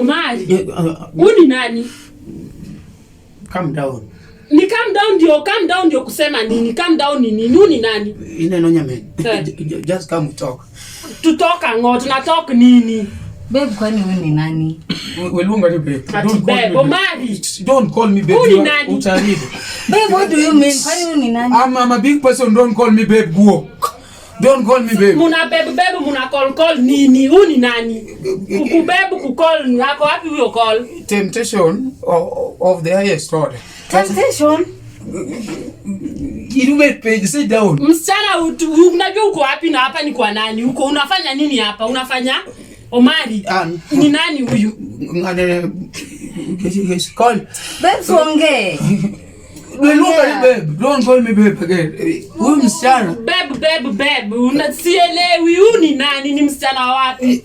Omari. Huyu ni nani? Calm down. Ni calm down ndio, calm down ndio kusema nini? Calm down ni nini? Huyu ni nani? Ineno nyamen. Eh. Just come talk. Tutoka ngo, tunatalk nini? Babe, kwani huyu ni nani? Weluonga ni babe. Ati Don't call babe, me. Omari. Don't call me babe. Huyu ni You are- nani? Utaharibu. Babe, what do you mean? Kwani huyu ni nani? I'm a big person. Don't call me babe. Go. Don't call me babe. Muna babe babe, muna call call nini? Huyu ni nani? Kukubebu kucall, ako wapi huyo call? Temptation of the highest order. Temptation? Irume page, sit down. Msichana unajua uko wapi na hapa ni kwa nani? Uko unafanya nini hapa? Unafanya Omari? Ni nani huyu? Ngane call. Babe, tuongee. Weluonga ni babe. Don't call me babe again. Huyu msichana Babe babe babe, una sielewi huyu ni nani? Ni msichana wapi?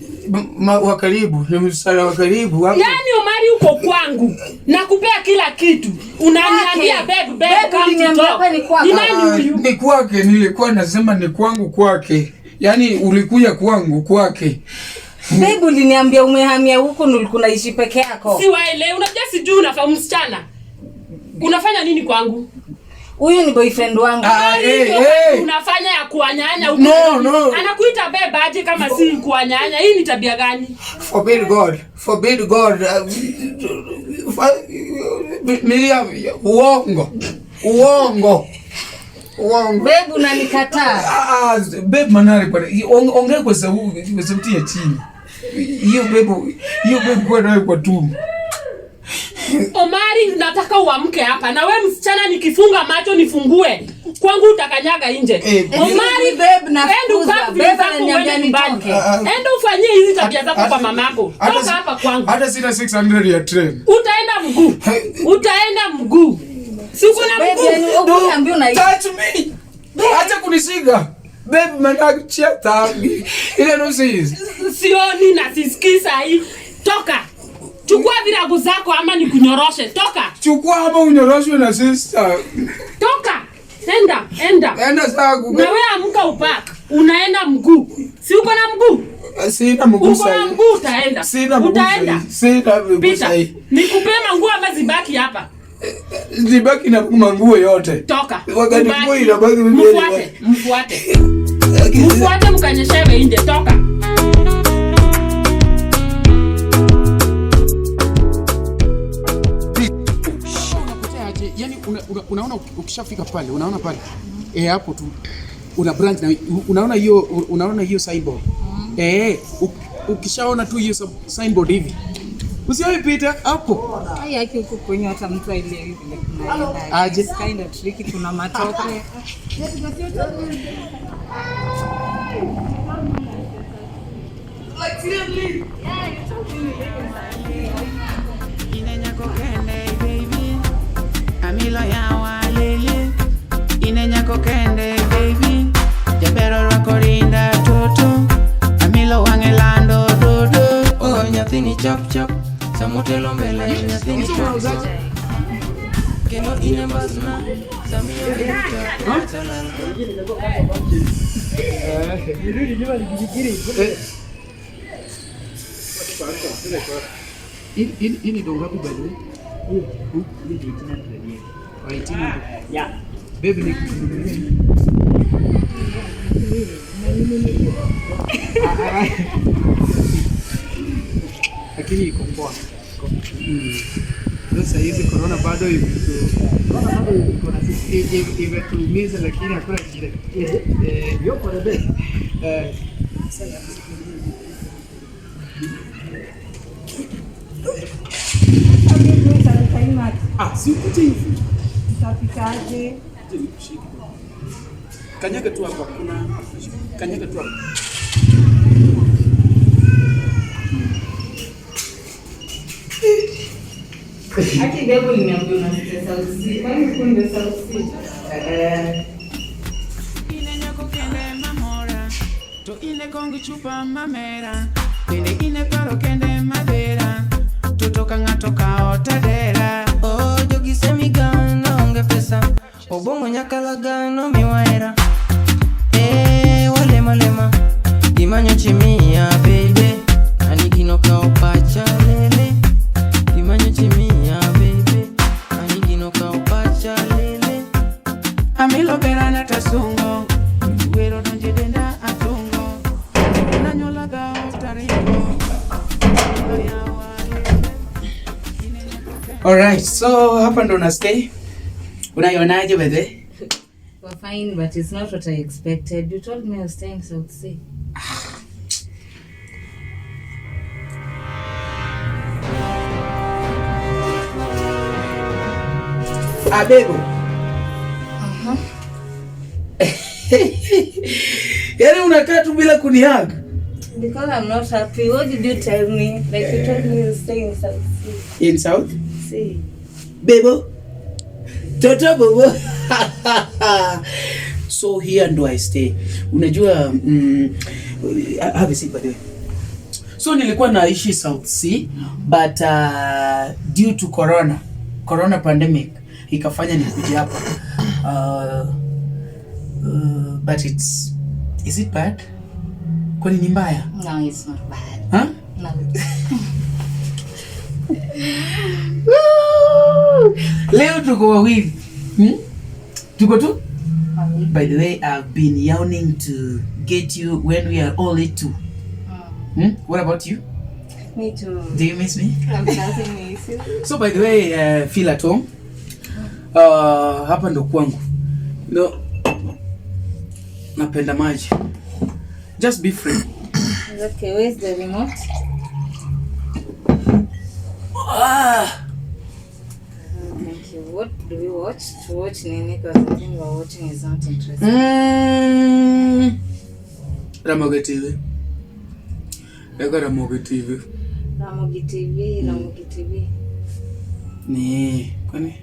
Wa karibu, ni msichana wa karibu. Hapo. Yaani Omari uko kwangu. Nakupea kila kitu. Unaniambia Kwake. babe babe Babe, come to uliniambia talk. hapa ni kwako. Ni nani huyu? Ni kwake, nilikuwa nasema ni kwangu kwake. Yaani ulikuja kwangu kwake. Babe, uliniambia umehamia huku na ulikuwa unaishi peke yako. Si waelewi, unajua sijui unafahamu msichana. Unafanya nini kwangu? Huyu ni boyfriend wangu. Ah, Ndio eh, kazi eh. unafanya ya kuwanyanya huku. No, no. Anakuita babe aje kama si kuwanyanya? Hii ni tabia gani? Forbid God, forbid God. Miriam, uongo. Uongo. Uongo. Babe, unanikataa. Ah, babe manari kwa ongea kwa sauti ya chini. Hiyo babe, hiyo babe kwa nayo kwa tumbo. Omari, nataka uamke hapa. Na we msichana, nikifunga macho nifungue. Kwangu utakanyaga nje. Eh, Omari, babe, enda nafukuza. upack vitu Babe, zako ananiambia uende nyumbani. nitoke. Enda ufanyie hizi tabia zako kwa mamako. Toka hapa kwangu. Hata sina 600 ya train. Utaenda mguu. Utaenda mguu. Si uko na Babe, mguu? yani ukuniambia unaishi. Touch me. Acha kunishika. Babe manari chia tambi. Ile no says. Sioni na sisikii sahi. Toka. Chukua virago zako ama nikunyoroshe. Toka. Chukua ama unyoroshwe na sister. Toka. Enda, enda. Enda zangu. Na wewe amka upak. Unaenda mguu. Si uko na mguu? Sina mguu Uko na sahi. mguu utaenda. Sina mguu Utaenda. sahi. Sina mguu Pita. sahi. Nikupe manguo ama zibaki hapa? Zibaki na manguo yote. Toka. Wakati Ubaki. nguo inabaki mimi Mfuate, mfuate. Mfuate mkanyeshewe nje, toka. Unapotea aje? Yaani unaona ukishafika pale, unaona pale. Eh, hapo tu. Una branch na unaona hiyo signboard. Eh, ukishaona tu hiyo signboard hivi. Usiwahi pita hapo. Hai yake huku kwenye hata mtu haelewi vile kunaenda. Aje. It's kind of tricky, kuna matope. Ine nyako kende baby, amilo yawa lele. Ine nyako kende baby, jabero rwako rinda toto. Amilo wang'e lando dodo. Oh, nyathini chap chap, samotelo mbele nyathini chap chap. Kendo ine mbasna, samiyo gita, talal. Hii ni dongapi by the way? Hii ni 1800. Oh, 1800. Yeah. Baby nikununulie. Lakini iko poa. Sasa hizi corona bado imetuumiza, lakini hakuna shida. Eh. Ah, si ukuje hivi. Tutapitaje? Acha nikushike. Kanyaga tu hapa, kuna kanyaga tu hapa. Haki babe, uliniambia unasikia South C. Kwani huku ndio South C? Ine nyako kende mamora, to ine kongi chupa mamera. Bende ine paro kende madhera, to toka ng'ato ka otadera. Oh, jogi semigano onge pesa, obong'o nyakalagano miwaera. Eh, walema lema, imanyo chimia baby, ani gino kao pacha lele. Alright, so hapa ndo na stay. Unaionaje by the way? We're fine, but it's not what I expected. You told me I was staying South C. Abego. Yaani unakaa tu bila kunihug. Because I'm not happy. What did you tell me? Like you told me you stay in South C. In South? C. Bebo. Toto bobo. So here ndo I stay. Unajua have a seat by the way. So nilikuwa naishi South C but due to corona pandemic ikafanya nikuje hapa. But it's is it bad? Kwani ni mbaya? No, it's not bad. Huh? No. Woo! Leo tuko wawili. Tuko tu? By the way, I've been yawning to get you when we are only two. What about you? Me too. Do you miss me? I'm starting miss you. So by the way, feel at home. Hapa ndo kwangu. No. Napenda maji. Just be free. Okay, where's the remote? Ah. Thank you. What do we watch? To watch nini? Because the thing we're watching is not interesting. Ramogi TV. Eka Ramogi TV. Ramogi TV, Ramogi TV. Ni kwani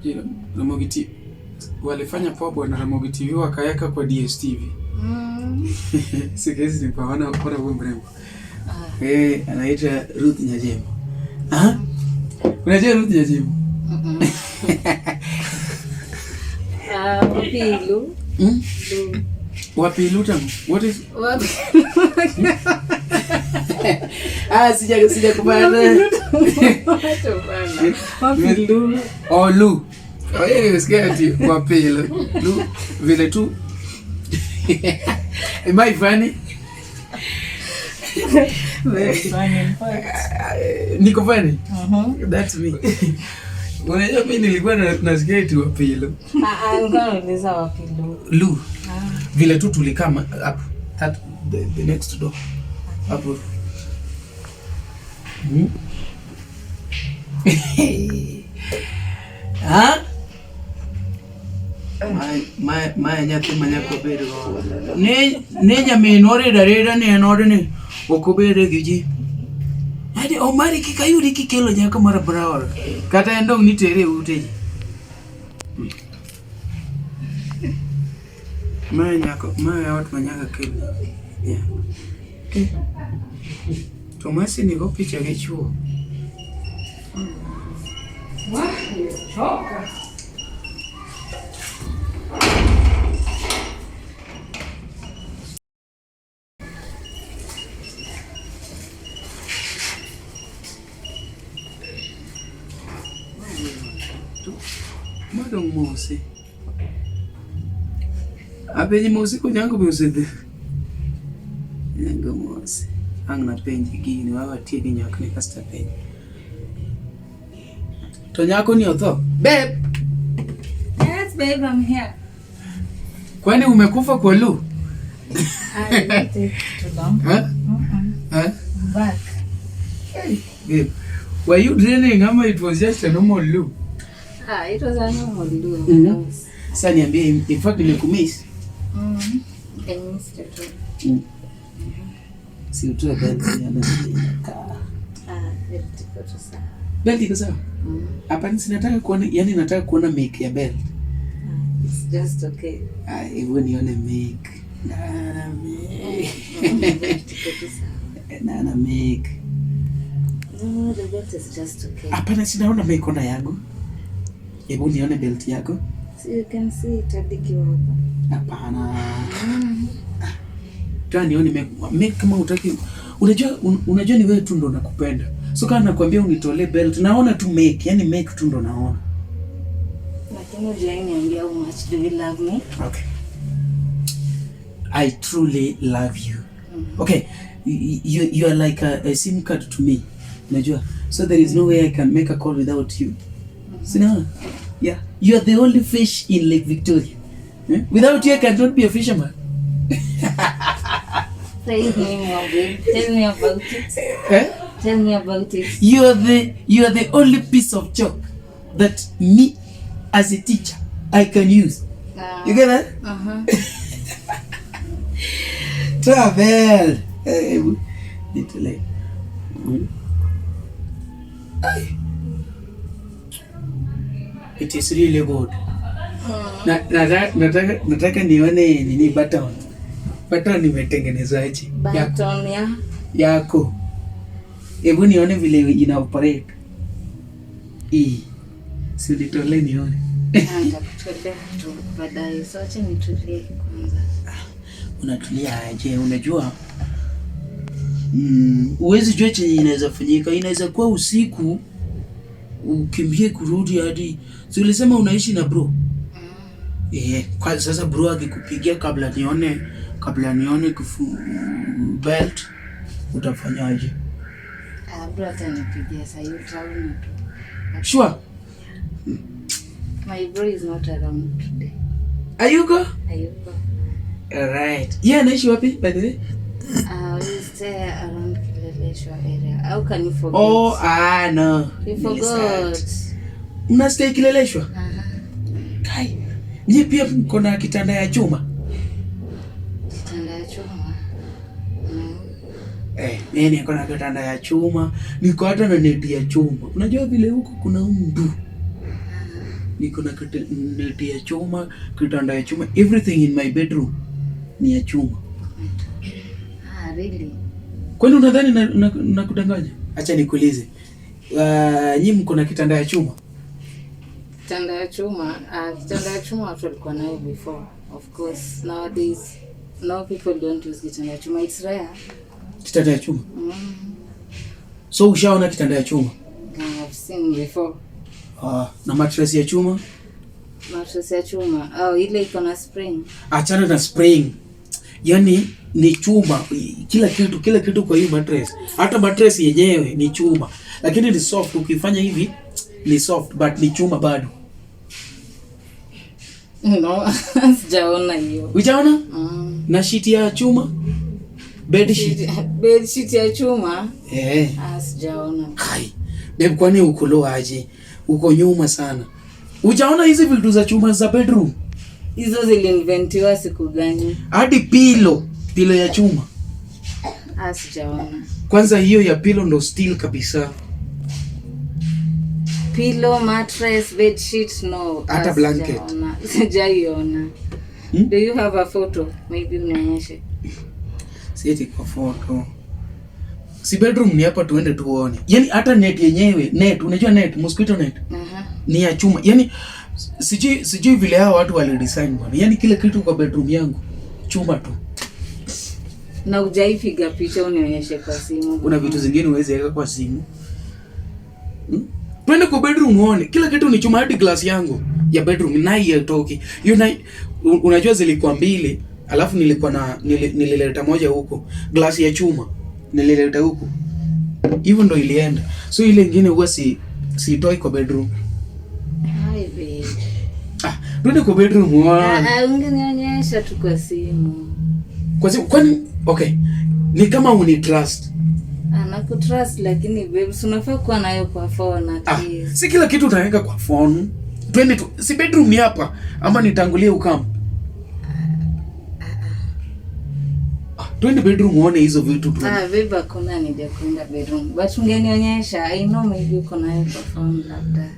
je, Ramogi TV walifanya poa bwana. Ramogi TV wakaweka kwa DSTV. Siku hizi nikaona bora huyo mrembo. Anaitwa Ruth Nyajemo. Ah? Unajua Ruth Nyajemo? Wapi Lu? Lu. Wapi Lu tangu? What is Wapi? Ah, sija kupata. Wapi Lu? Oh, Lu. Oh, yeye nimesikia ati wapi Lu. Lu vile tu. Am I funny? Very funny in fact. Niko funny? That's me. Unajua mimi nilikuwa nasikia ati wapi Lu. Nilikuwa nauliza wapi Lu. Lu. Vile tu tulikaa up that the next door. Hapo. Ha? My nyathi manyako bedo go. Ne nyamin orida rida ni en odni ok obede gi ji. Ade Omari kik ayudi kikelo nyako mar Brown. Kata en dong' nitere e ute ji. Mae nyako, mae ot ma nyaka kel. Yeah. To Masi ni go picha gi chuo. Nimechoka. Madong mose. Apenji mose konyango be osedhi. Nyango mose. Ang' napenji gini, wawa tiegi nyakni kasto apenji. To nyako ni otho? Babe! Yes, babe, I'm here. Kwani umekufa kwa Lu? I didn't take too long. Huh? Huh? I'm back. Hey, babe. Were you draining ama it was just a normal loo? Ah, it was a normal loo. Sasa niambie, in fact nimekumiss. I missed it too. Si utoe belt ya inakaa. Ah, belt iko tu sawa. Belt iko sawa? Hapana, si nataka kuona, yani nataka kuona make ya belt. It's just okay. Ah, hebu nione make. Na make. Belt iko tu sawa. Na make. No, the belt is just okay. Hapana, si naona make ona yangu. Hebu nione belt yako. So you can see it hadi ikiwa hapa. Hapana. Tena nione make kama utaki. Unajua unajua ni wewe tu ndo nakupenda. So kama nakwambia unitolee belt, naona tu make, yani make tu ndo naona. Lakini hujai niambia how much do you love me? Okay. I truly love you. Okay, you are like a SIM card to me. Unajua? So there is no way I can make a call without you. Sina? Yeah. You are the only fish in Lake Victoria. Eh? Without you I cannot be a fisherman. Tell me more, babe. Tell me about it. Eh? Tell me about it. You are the only piece of chalk that me as a teacher I can use. You get that? Uh-huh. Travel. Eh, nitulie. Ay. It is really good. Nataka nione nini button. Button imetengenezwaje? Yako. Button ya Yako. Hebu nione vile ina operate. E. Si unitolee nione. Ah, nitakutolea tu baadaye. So acha nitulie kwanza. Unatulia aje? Unajua huwezi jua chenye inaweza fanyika. Inaweza kuwa usiku ukimbie kurudi hadi, si ulisema unaishi na bro? Eh, kwa sasa bro akikupigia kabla nione belt utafanyaje? Ah, bro atanipigia sasa, utaona tu. Sure. My bro is not around today. Ayuko? Hayuko. Alright. Yeye anaishi wapi by the way? We stay around Kileleshwa area. How can you forget? Oh, ah no. You forgot. Mna stay Kileleshwa? Aha. Kai. Nyie pia mko na kitanda ya chuma? Kitanda ya chuma. Eh, mimi niko na kitanda ya chuma, niko hata na neti ya chuma. Unajua vile huko kuna mbu. Niko na neti ya chuma, kitanda ya chuma, everything in my bedroom ni ya chuma. Ah, really? Kwani unadhani na kudanganya? Acha nikuulize. Nyinyi mko na kitanda ya chuma? Kitanda ya chuma, ah, kitanda ya chuma watu walikuwa nayo before. Of course, nowadays now people don't use kitanda ya chuma. It's rare. Kitanda ya chuma. So ushaona kitanda ya chuma? I've seen before. Ah, na mattress ya chuma? Mattress ya chuma. Oh, ile iko na spring. Achana na spring. Yaani ni chuma kila kitu kwa hiyo mattress. Hata mattress yenyewe ni chuma, lakini ni soft. Ukifanya hivi ni soft but ni chuma bado. No, sijaona hiyo. Ujaona? Mm. Na sheet ya chuma, bed sheet. Bed sheet ya chuma? Eh. Ah, sijaona. Kai. Babe, kwani uko low aje? Uko nyuma sana. Ujaona hizi vitu za chuma za bedroom? Hizo ziliinventiwa siku gani? Hadi pillow, pillow ya chuma. Ah, sijaona. Kwanza hiyo ya pillow ndo steel kabisa. Pillow, mattress, bed sheet, no. Hata Ah, blanket. sijaona. Sijaiona. Hmm? Do you have a photo? Maybe unionyeshe. Sieti kwa photo. Si bedroom ni hapa, tuende tuone. Yaani hata net yenyewe, net, unajua net, mosquito net Aha. ni ya chuma. Yaani sijui vile hao watu walidesign bwana. Yaani kila kitu kwa bedroom yangu chuma tu. Na hujaipiga picha unionyeshe kwa simu? Kuna vitu zingine huwezi weka kwa simu. Twende kwa bedroom uone. Kila kitu ni chuma, hadi glass yangu ya bedroom nai haitoki. Hiyo nai unajua zilikuwa mbili, alafu nilikuwa na nilileta moja huko. Glass ya chuma nilileta huko. Hivyo ndo ilienda. So ile ingine huwa siitoi kwa bedroom. Hi, babe. Ah, twende kwa bedroom uone. Ah, ah, ungenionyesha tu kwa simu. Kwa simu kwani, okay. Ni kama uni trust. Ah, nakutrust lakini babe, si unafaa kuwa nayo kwa phone at Ah, least. si kila kitu utaweka kwa phone. Twende tu. Si bedroom ni hapa ama nitangulie ukam? Ah, twende bedroom uone hizo vitu tu. Ah, babe, hakuna need ya kwenda bedroom. But ungenionyesha, I know maybe uko nayo kwa phone labda.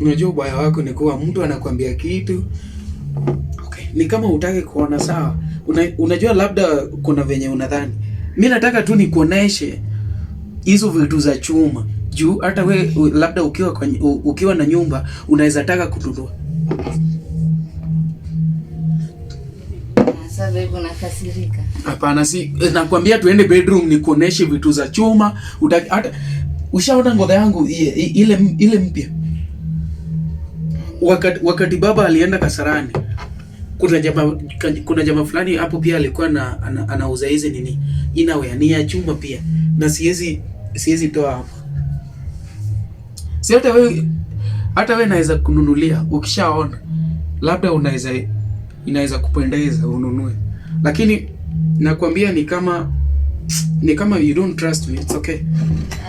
Unajua ubaya wako ni kuwa mtu anakuambia kitu. Okay, ni kama hutaki kuona, sawa. Unajua labda kuna venye unadhani. Mi nataka tu nikuoneshe hizo vitu za chuma juu hata we labda ukiwa na nyumba unaweza taka kununua. Sasa babe, unakasirika. Hapana, si nakwambia tuende bedroom nikuoneshe vitu za chuma. Hata ushaona ngotha yangu ile mpya. Wakati baba alienda Kasarani, kuna jamaa fulani hapo pia alikuwa anauza hizi nini inawea ni ya chuma pia, na siwezi toa hapo. Si hata wewe naweza kununulia ukishaona. Labda unaweza inaweza kupendeza ununue. Lakini nakwambia ni kama you don't trust me. It's okay.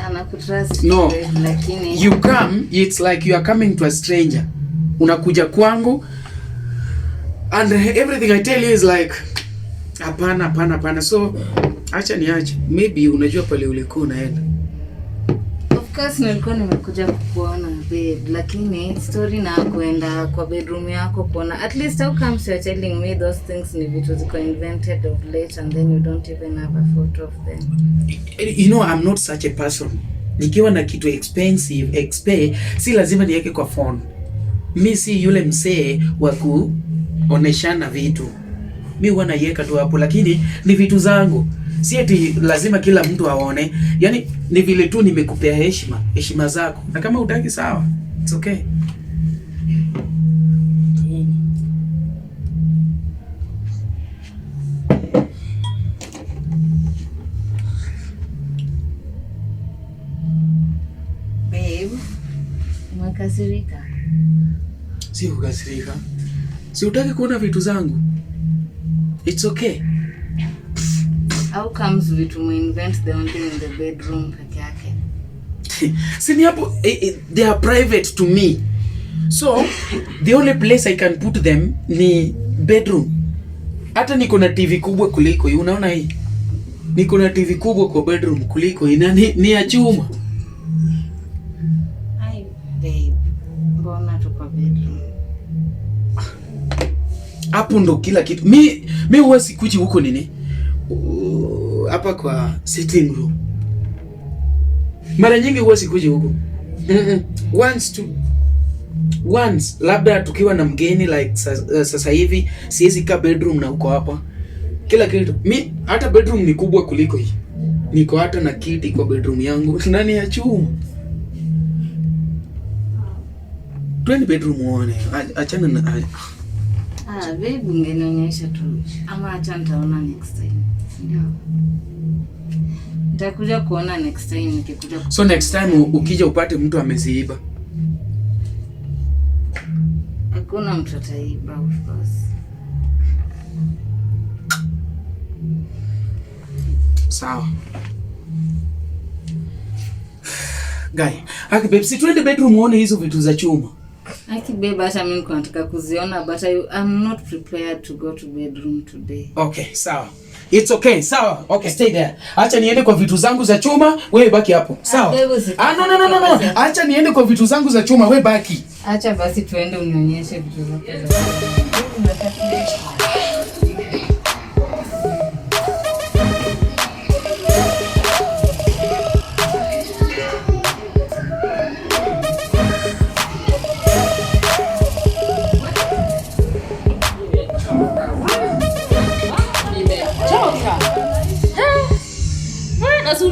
Ah, nakutrust No. babe, lakini You come, it's like you are coming to a stranger. Unakuja kwangu and everything I tell you is like hapana, hapana, hapana. So acha niache. Maybe unajua pale ulikuwa unaenda. Of course nilikuwa nimekuja kukuona babe, lakini story na kuenda kwa bedroom yako kuona, at least how comes you're telling me those things ni vitu ziko invented of late and then you don't even have a photo of them? You know I'm not such a person. Nikiwa na kitu expensive expe, si lazima niweke kwa phone. Mi si yule msee wa kuoneshana vitu. Mi huwa naiweka tu hapo, lakini ni vitu zangu, si eti lazima kila mtu aone. Yani ni vile tu nimekupea heshima, heshima zako, na kama hutaki, sawa, it's okay. Babe, umekasirika? Si kukasirika, si hutaki kuona vitu zangu, it's okay. How comes vitu invent the only in the bedroom peke yake? Si ni hapo they are private to me, so the only place I can put them ni bedroom. Hata niko na TV kubwa kuliko hii. Unaona hii? Niko na TV kubwa kwa bedroom kuliko hii, na ni ya chuma. Ai, babe, mbona tu kwa bedroom? Hapo ndo kila kitu. Mi huwa sikuji huko nini, hapa kwa sitting room. Mara nyingi huwa sikuji huko. Once to once labda tukiwa na mgeni like sasa hivi siwezi kaa bedroom na uko hapa. Kila kitu, mi hata bedroom ni kubwa kuliko hii. Niko hata na kiti kwa bedroom yangu ndani ya chuma. Twende bedroom uone. Achana na Ah, babe, ungenionyesha tu, ama acha nitaona next time. Ndio. Nitakuja kuona next time nikikuja. So next time ukija upate mtu ameziiba. Hakuna mtu ataiba, of course. Sawa. Guy, aki babe, si tuende bedroom uone hizo vitu za chuma. Aki babe, hata mimi nilikuwa nataka kuziona, but I'm not prepared to go to bedroom today. Okay, sawa. It's okay, sawa. Okay, stay there. Acha niende kwa vitu zangu za chuma, wewe baki hapo. Sawa. Ah, babe, Ah, no, no, no, no, no. Acha niende kwa vitu zangu za chuma, wewe baki. Acha basi tuende unionyeshe vitu zako za Nimechoka. Na si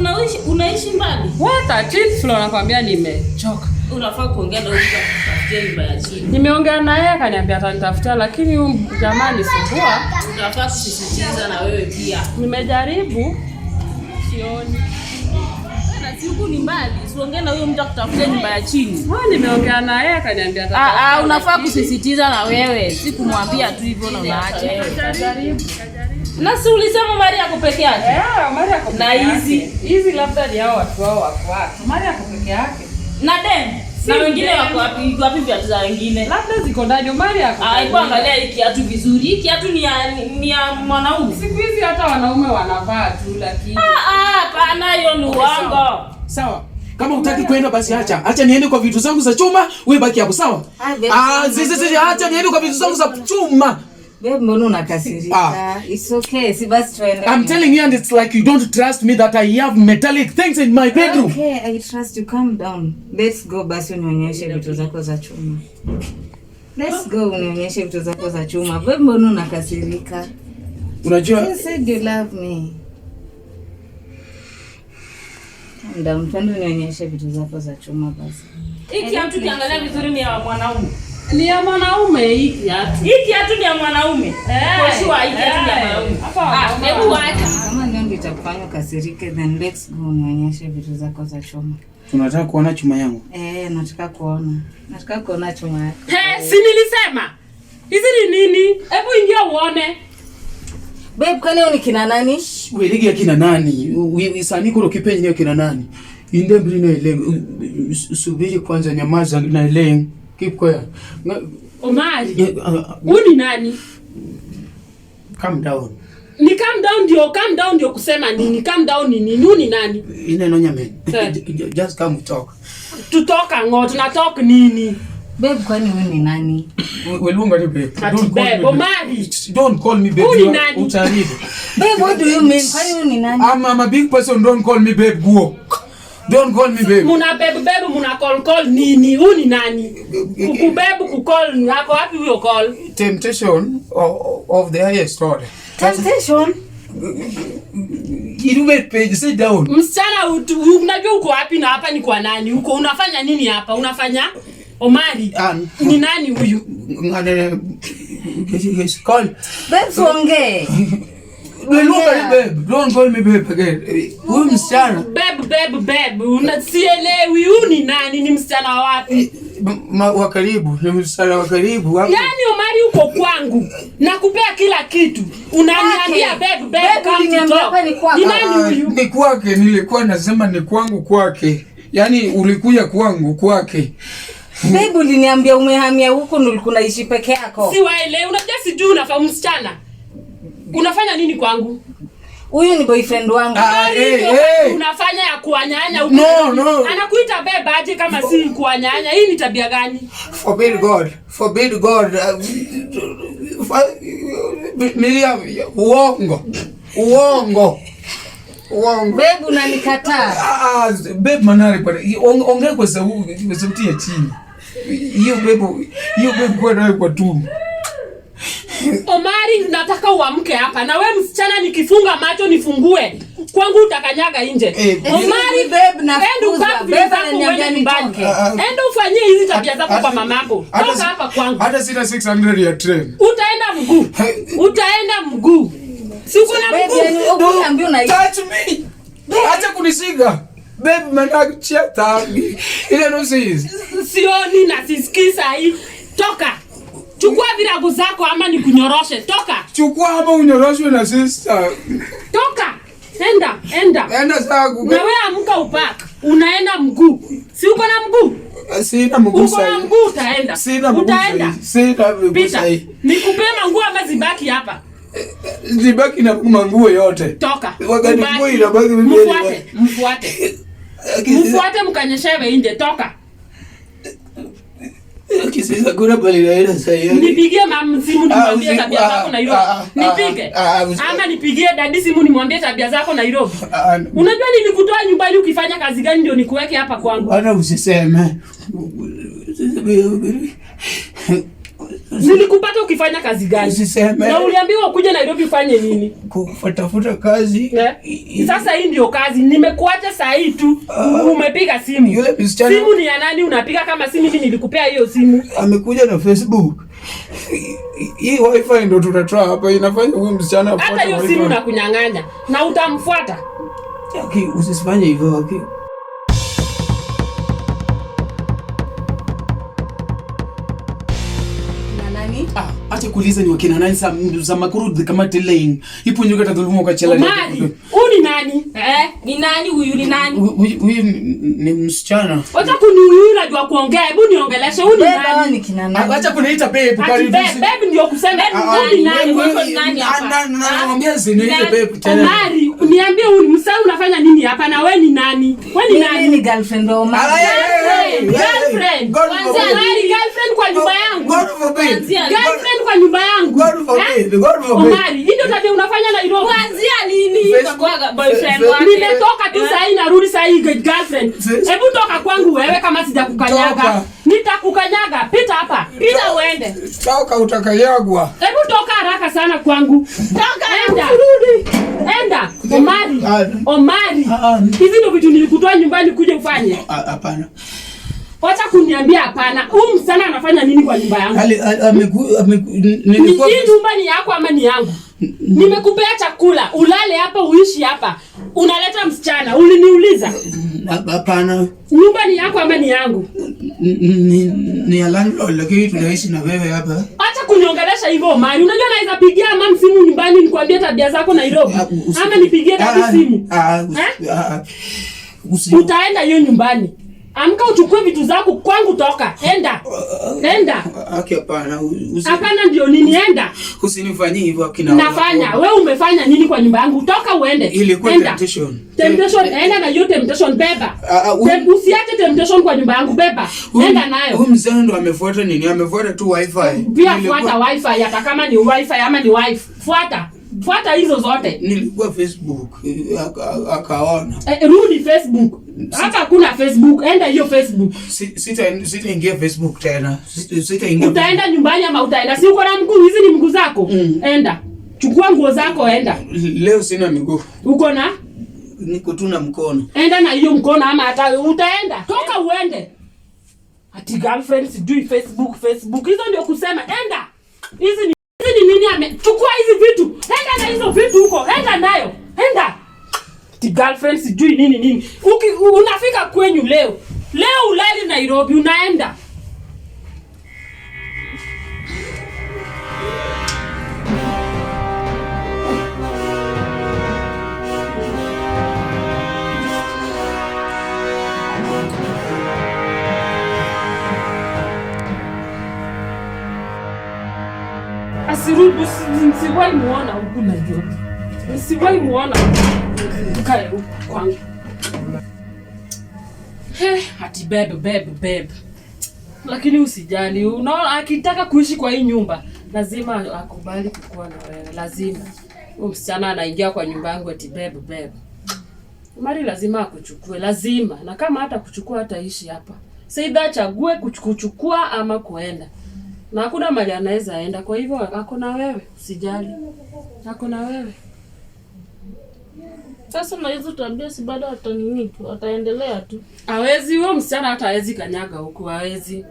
unaishi mbali? What 13th floor, nakwambia nimechoka. Unafaa kuongea na huyu mtu akutafutie nyumba ya chini. Nimeongea na yeye akaniambia atanitafutia, lakini huyu jamaa nisumbua. Unafaa kusisitiza na wewe pia. Nimejaribu, sioni. Na si huku ni mbali, usiongee na huyo mtu akutafutie nyumba ya chini. Ah, nimeongea na yeye akaniambia atatafuta. Ah, ah, unafaa kusisitiza na wewe, si kumwambia tu hivyo na unaacha. Kajaribu. Na si ulisema Maria ako peke yake? Eh, Maria ako Na peke yake. hizi? Hizi labda ni hao watu wao wako wapi? Maria ako peke yake. Na dem Si na wengine dem. wako wapi? Iko wapi viatu za wengine? Labda ziko ndani. Maria ako. Ah, hebu angalia hii kiatu vizuri. Hii kiatu ni ya mwanaume. Siku hizi hata wanaume wanavaa tu, lakini Ah, ah, hapana, hiyo ni uongo. Sawa. Kama hutaki kwenda basi acha. Acha niende kwa vitu zangu za chuma, wewe baki hapo, sawa? Ah, babe, Ah, zi zi zi, acha niende kwa vitu zangu za chuma. Babe, mbona unakasirika? Ah. It's okay. Si basi tuende. I'm telling you, and it's like you don't trust me that I have metallic things in my bedroom. Okay, I trust you. Calm down. Let's go basi unionyeshe vitu zako za chuma. Let's go unionyeshe vitu zako za chuma. Babe, mbona unakasirika? Unajua You said you love me. Calm down. Twende unionyeshe vitu zako za chuma basi. Hii kiatu ukiangalia vizuri ni ya mwanaume. Ni ya mwanaume hii kiatu. Hii kiatu ni ya mwanaume. Eh, Kwa sure hii kiatu ni ya eh. mwanaume. Hapa Ah, wanaume hebu acha. Kama ndio itakufanya ukasirike, then let's go unionyeshe vitu zako za chuma. Unataka kuona chuma yangu? Nataka kuona. Nataka kuona chuma yako. He, si nilisema. Hizi ni nini? Hebu ingia uone. Babe, kwani ni kina nani? Weligi ya kina nani? Sani kuro kipenyi ya kina nani? Inde mbili na ile subiri kwanza, nyamaza na ile. Keep quiet. Omari. Huyu ni nani? Calm down. Ni calm down ndio kusema nini? Calm down ni nini? Ni nani? Ine nonya men. Just come talk. Tutoka ngo, tunatalk nini? Babe, kwani huyu ni nani? Welunga ni babe. Don't call me. Omari. Don't call me babe. Huyu ni nani? Utaribu. Babe, what do you mean? Kwani huyu ni nani? I'm a big person, don't call me babe. Go. Don't call me babe. Muna babe, muna call nini? Huyu ni nani? Kukubebu kukall yako wapi huyo call? Temptation of the highest order. Temptation? Irume page, sit down. Msichana unajua uko wapi na hapa ni kwa nani? Uko unafanya nini hapa? Unafanya Omari. Ni nani huyu? Call. Babe, tuongee. Babe, don't call me babe again. Huyu msichana. Babe, unasielewi huyu ni nani? Ni msichana wapi? Wa karibu, ni msichana wa karibu. Yaani Omari uko kwangu. Nakupea kila kitu. Unaniambia babe, come to talk. Ni nani huyu? Ni kwake, nilikuwa nasema ni kwangu kwake. Yaani ulikuja kwangu kwake. Babe, uliniambia umehamia huko ndio ulikuwa unaishi peke yako. Si waelewi, unajua sijui unafahamu msichana. Unafanya nini kwangu? Huyu ni boyfriend wangu. Unafanya ya kuanyanya huko. No. Anakuita babe aje kama si kuanyanya? Hii ni tabia gani? Forbid God. Forbid God. Miriam, uongo. Uongo. Babe, unanikataa. Babe manari pale. Ongea kwa sauti ya chini. Hiyo babe kwa nayo kwa tumbo. Omari, nataka uamke hapa. Na wewe msichana, nikifunga macho nifungue. Kwangu utakanyaga nje. Omari, babe, nafukuza. Babe ananiambia nitoke. Enda ufanyie hizi tabia zako kwa mamako. Toka hapa kwangu. Hata sina 600 ya train. Utaenda mguu. Utaenda mguu. Siku na mguu. Don't touch me. Acha kunishika. Babe, manake chata. Ile no sees. Sioni na sisikii sahi. Toka. Chukua virago zako ama nikunyoroshe. Toka. Chukua ama unyoroshwe na sister. Toka. Enda. Enda zangu. Na wewe amka upak. Unaenda mguu. Si uko na mguu? Sina mguu sasa. Uko na mguu utaenda. Sina mguu. Utaenda. Sina mguu sasa. Nikupe manguo ama zibaki hapa? Zibaki na manguo yote. Toka. Wakati nguo inabaki mimi. Mfuate. Mfuate mkanyeshewe nje. Toka. Kisisa kuna bali naenda sasa. Nipigie mama simu nimwambie tabia zako Nairobi. Nipige. Ama nipigie dadi simu nimwambie tabia zako Nairobi. Unajua nilikutoa nyumbani ukifanya kazi gani ndio nikuweke hapa kwangu? Hata usiseme. Nilikupata ukifanya kazi gani? Usiseme. Na uliambiwa ukuje Nairobi ufanye nini? Kutafuta kazi. Sasa hii ndio kazi. Nimekuacha saa hii tu. Umepiga simu. Yule msichana. Simu ni ya nani unapiga kama si mimi nilikupea hiyo simu? Amekuja na Facebook. Hii wifi ndio tutatoa hapa, inafanya huyu msichana afuate. Hata hiyo simu nakunyang'anya na utamfuata. Okay, usifanye hivyo, okay. Acha kuuliza ni wakina nani za makuru kama telling. Ipo nyoka tadhulumu kwa chela. Omari, huyu ni nani? Ni nani huyu, ni nani? Huyu ni msichana. Wacha kunihuyu, unajua kuongea. Hebu niongeleshe, huyu ni nani? Ni kina nani? Acha kuniita babe, karibu. Babe ndio kusema huyu ni nani? Huyu ni nani hapa? Naambia siniite babe tena. Omari, niambie huyu msichana unafanya nini hapa na wewe ni nani? Wewe ni nani? Mimi ni girlfriend wa Omari. Girlfriend. Omari, girlfriend kwa nyumba yangu. God forbid. Girlfriend kwa nyumba yangu. God forbid. God forbid. Omari, hii ndio tabia unafanya Nairobi. Kuanzia lini kwa boyfriend wake? Nimetoka tu saa hii narudi saa hii girlfriend. Hebu toka kwangu wewe kama sijakukanyaga. Nitakukanyaga. Pita hapa. Pita uende. Toka utakanyagwa. Hebu toka haraka sana kwangu. Toka. Enda. Enda. Omari. Omari. Hizi ndio vitu nilikutoa nyumbani kuja ufanye. Hapana. Wacha kuniambia hapana. Huyu msichana anafanya nini kwa nyumba yangu? Nilikuwa Hii nyumba ni yako ama ni yangu? Nimekupea chakula, ulale hapa, uishi hapa. Unaleta msichana, uliniuliza. Hapana. Nyumba ni yako ama ni yangu? Ni ya landlord, lakini tunaishi na wewe hapa. Acha kuniongelesha hivyo Omari. Unajua naweza pigia mama simu nyumbani nikwambie tabia zako Nairobi. Ama nipigie dadi simu. Utaenda hiyo nyumbani. Amka uchukue vitu zako kwangu, toka. Enda. Enda. Haki hapana. Hapana ndio nini, enda. Usinifanyie hivyo akina. Nafanya. Wewe umefanya nini kwa nyumba yangu? Toka uende. Ilikuwa temptation. Temptation, enda na hiyo temptation, beba. Usiache temptation kwa nyumba yangu, beba. Enda nayo. Huyu mzee ndo amefuata nini? Amefuata tu wifi. Pia fuata wifi, hata kama ni wifi ama ni wifi. Fuata. Fuata hizo zote. Nilikuwa Facebook akaona. Rudi Facebook. Hata hakuna Facebook, enda hiyo Facebook. Sitaingia Facebook tena. Sitaingia. Utaenda nyumbani ama utaenda? Si uko na mguu, hizi ni mguu zako. Enda. Chukua nguo zako enda. Leo sina miguu. Uko na? Niko tu na mkono. Enda na hiyo mkono ama hata utaenda. Toka uende. Ati girlfriend sijui Facebook. Hizo ndio kusema enda. Hizi ni nini chukua hizi vitu. Enda na hizo vitu huko. Enda nayo. Enda. Ati girlfriend sijui nini nini. Unafika kwenyu leo. Leo ulali Nairobi unaenda. Asirudi, nsiwahi muona huku Nairobi. Nsiwahi muona ukae huku kwangu. Ati bebe. Lakini usijali, unaona akitaka kuishi kwa hii nyumba lazima akubali kukua na wewe, lazima. Huyu msichana anaingia kwa nyumba yangu ati bebe. Mari lazima akuchukue, lazima. Na kama hata kuchukua hataishi hapa. Saida achague kuchukua ama kuenda. Na hakuna mali anaweza enda, kwa hivyo ako na wewe, usijali. Ako na wewe. Sasa na hizo tabia si bado atanini tu, ataendelea tu. Hawezi huyo msichana hata hawezi kanyaga huku, hawezi.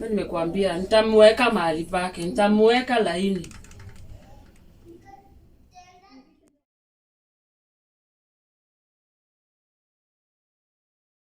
Mimi nimekuambia nitamweka mahali pake, nitamweka laini.